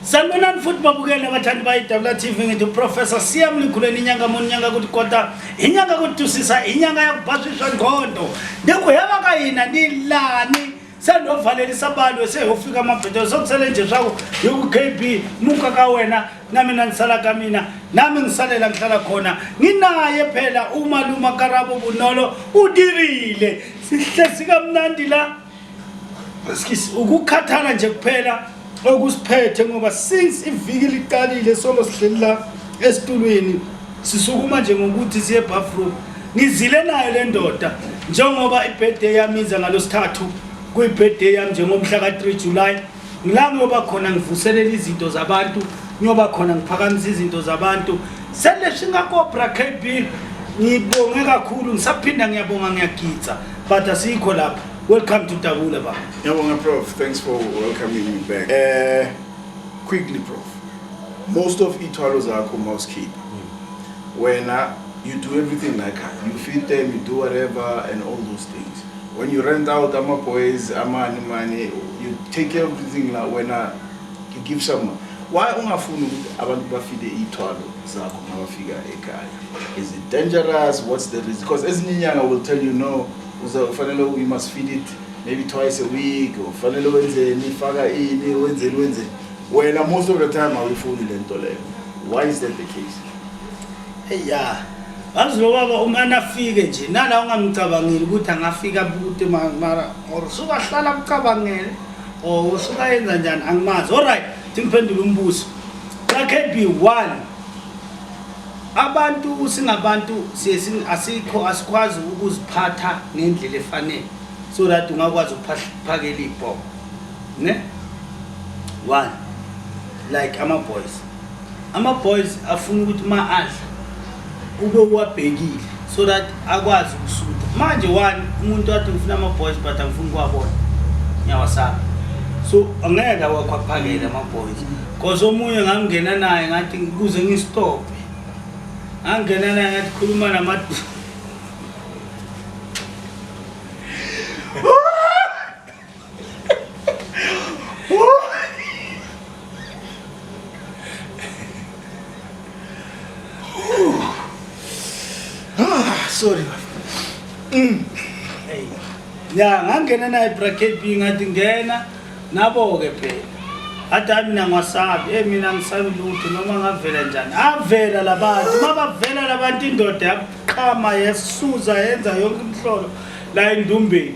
Sanibonani futhi babukeli abathandi bayi-WTV ngithi uProfessor CM Likhuleni inyanga muni inyanga kuti kota inyanga kutusisa inyanga yakubhaswiswa ngqondo ndikuheva ka hina ni lani se ndovalelisa balwe se ho fika mabheto so kusele nje swa ku hi ku KB muka ka wena na mina ni sala ka mina nami ngisalela ngihlala khona nginaye phela umaluma Karabo Bonolo u dirile sihlezi kamnandi la. Excuse, ukukhathala nje kuphela okusiphethe ngoba since iviki liqalile solo sihleli la esitulweni sisukuma nje ngokuthi siye bathroom. Ngizile nayo le ndoda njengoba ibirthday yami iza ngalosithathu, kuyibirthday yami njengomhla ka-3 July. Ngila ngiyoba khona ngivuselela izinto zabantu, ngiyoba khona ngiphakamisa izinto zabantu. Seleswi nga Cobra KB ngibonge kakhulu, ngisaphinda ngiyabonga ngiyagidza, but asikho lapho. Welcome to Dabula baba. Ngiyabonga Prof, thanks for welcoming me back. Quickly Prof, most of ithwalo zakho mawusikhipha wena you do everything like her. You feed them, you do whatever and all those things. When you rent out ama boys, amani mani, you take care of everything la wena you give someone. Why ungafuni ukuthi abantu bafide ithwalo zakho mabafika ekhaya? Is it dangerous? What's the reason? Because ezinye inyanga will tell you no, ufanele you must feed it maybe twice a week, or ufanele wenzeni, faka ini, wenzeni, wenzeni. Wena most of the time awuyifuni le nto leyo. Why is that the case? Hey ya. Yazi lo baba umane afike nje nala ungamcabangeli ukuthi angafika bude mara or usuka hlala akucabangele or usuka yenza njani angimazi. All right, ngiphendule umbuzo. Ka KB1 abantu singabantu siye asikho asikwazi ukuziphatha ngendlela efanele so that ungakwazi ukuphakela ibhobo ne one like ama boys ama boys afuna ukuthi ma adla ube uwabhekile so that akwazi ukusutha. Manje one umuntu athi ngifuna ama boys but angifuni ukuwabona, ngiyawasaba, so angeke awakwaphakele ama boys because omunye ngangena naye ngathi kuze ngistophe, ngangena naye ngathi khuluma nama Sorry. Hey. Ya ngangena naye bra KB ngathi ngena nabo ke phela. Athi hayi mina ngiwasabi, eh mina ngisabi lutho noma ngavela njani. Avela labantu, mabavela labantu indoda yaqhama yesuza yenza yonke imhlolo la endumbeni.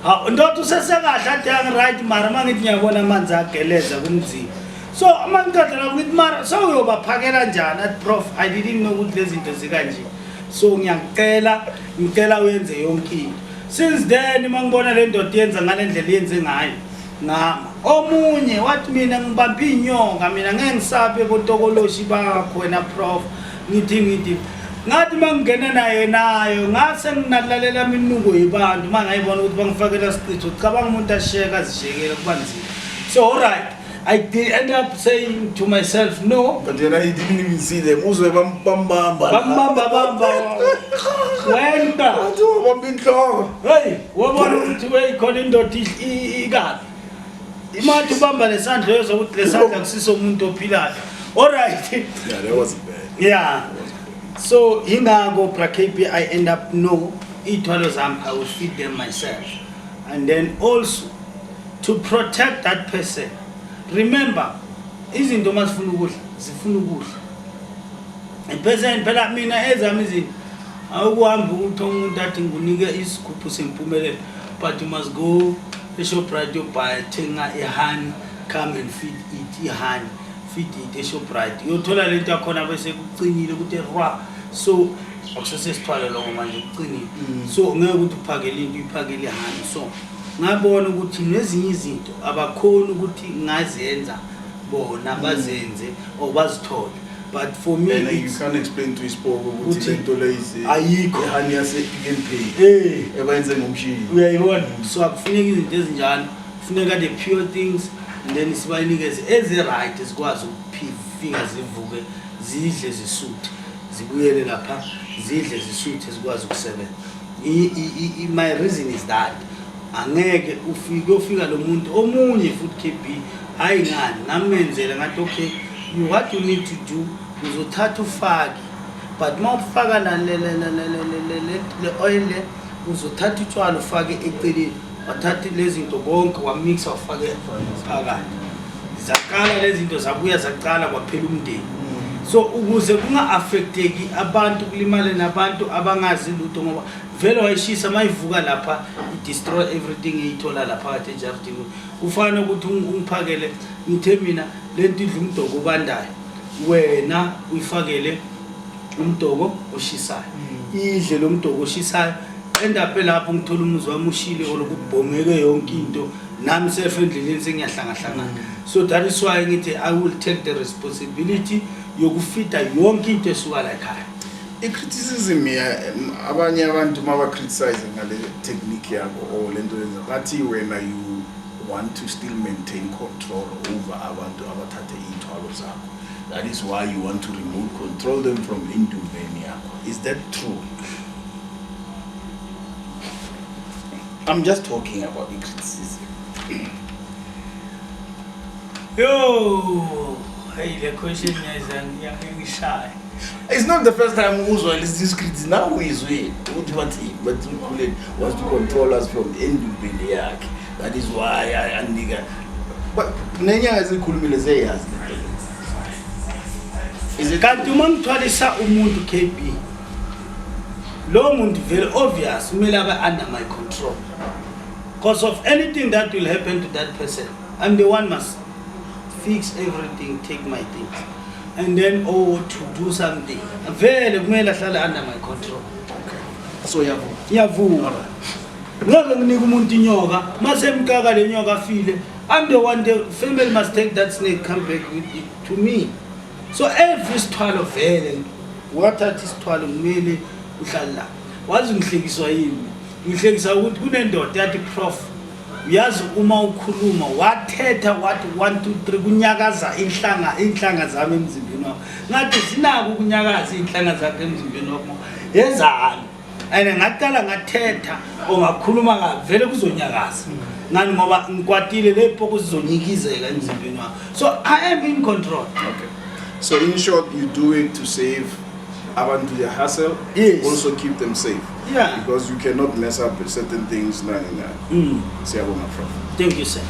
Ha ndoda usesekahle athi angi right mara mangithi ngiyabona amanzi ageleza kumzimba. So uma ngiqeda lapho ngithi mara so uyobaphakela njani? Athi prof I didn't know ukuthi lezi zinto zikanje. So ngiyakucela, ngicela uyenze yonke into. Since then uma ngibona le ndoda yenza ngale ndlela yenze ngayo ngama. Omunye wathi mina ngibambe inyoka mina ngeke ngisabe botokoloshi bakho wena prof. Ngithi ngathi mangingena naye nayo ngase nginalalela iminuko yebantu mangayibona ukuthi bangifakela sichitho. Cabanga umuntu asheka azishekela kuba nzima. So all right, I did end up saying to myself no. But then I didn't even see them. Uzwe bambamba. Bambamba bamba. Wenta. Wathi wabamba inhloko. Hey, wabona ukuthi wey khona indoda ikabi. Imathi ubamba lesandla uyezwa ukuthi lesandla kusiso umuntu ophilayo. All right. Yeah, that wasn't bad. Yeah. So ingako bra KB I end up no ithwalo zami I will feed them myself. And then also to protect that person. Remember izinto masifuna ukudla zifuna ukudla. Person phela mina ezami izinto awukuhamba ukuthi umuntu athi ngikunike isigubhu sempumelelo but you must go eShoprite yobuy thenga ihoney, come and feed it ihoney, feed it eShoprite uyothola lento yakhona bese kucinile ukuthi rwa. So akusesesithwalo lokho manje kucinile. So ngeke ukuthi uphakele into uyiphakele ihoney. So ngabona ukuthi nezinye izinto abakhoni ukuthi ngazenza bona bazenze or bazithole, but for me And you can't explain to isipoko ukuthi Ukuthi lento le is ayikho. Ihoney yase Pick n Pay ebayenze ngomshini. Uyayibona, so akufuneki izinto ezinjalo, kufuneka the pure things and then sibanikeze ezi-right zikwazi ukufika zivuke zidle zisuthe zibuyele lapha zidle zisuthe zikwazi ukusebenza. My reason is that angeke ufike uyofika lo muntu omunye futhi KB Hayi ngani, ngamenzela ngathi, okay, you, what you need to do, uzothatha ufake, but uma ufaka la le oil le, uzothatha utshwala ufake eceleni, wathatha lezi zinto konke wamixa wafake phakathi. Zaqala lezi zinto zabuya zaqala kwaphela umndeni. So ukuze kunga-affecteki abantu, kulimale nabantu abangazi lutho, ngoba vele wayishisa, mayivuka lapha i-destroy everything eyithola lapha phakathi ejardini. Kufana ukuthi ungiphakele, ngithe mina le nto idla umdoko obandayo, wena uyifakele umdoko oshisayo, idle lo mdoko oshisayo, endaphe lapho ngithola umuzi wami ushile or kubhomeke yonke into, nami self endleleni sengiyahlangahlangana. So that is why ngithi I will take the responsibility yokufida yonke into esuka la ekhaya. I-criticism ya abanye abantu uma ba-criticize ngale technique yakho or le nto yenza, bathi wena you want to still maintain control over abantu abathathe iy'thwalo zakho. That is why you want to remote control them from indumbeni yakho. Is that true? I'm just talking about i-criticism. Yo, hey, le question ngiyangishaya. It's not the first time uzwa lesi criticism. Now uyizwile ukuthi bathi uMkhuleni wants to control us from endumbeni yakhe. That is why anika, but nenyanga ezikhulumile ziyayazi le nto. Is it Kanti uma ngithwalisa umuntu, KB, lo muntu very obvious kumele abe under my control, because of anything that will happen to that person, I'm the one must fix everything, take my things and then, oh, to do something. Vele kumele ahlale under my control. So yavuma? Ngiyavuma. Ngeke nginike umuntu inyoka, mase emkaka le nyoka afile. I'm the one, the family must take that snake, come back with it to me. So every sithwalo, vele wathatha isithwalo, kumele uhlale la. Wazi ngihlekiswa yini? Ngihlekisa ukuthi kunendoda yathi, "Prof, uyazi uma ukhuluma wathetha wathi 1 2 3, kunyakaza inhlanga, inhlanga zami emzimbeni wakho." Ngathi sinako ukunyakaza iy'nhlanga zakho emzimbeni wakho, yenzani? And ngaqala ngathetha or ngakhuluma kabi, vele kuzonyakaza. Ngani? Ngoba ngikwatile, le poko zizonyikizeka emzimbeni wakho. So I am in control. Okay, so in short, you do it to save abantu the hassle. Yes. Also keep them safe. Yeah. Because you cannot mess up with certain things, nani nani. Siyabonga, Prof. Thank you, sir.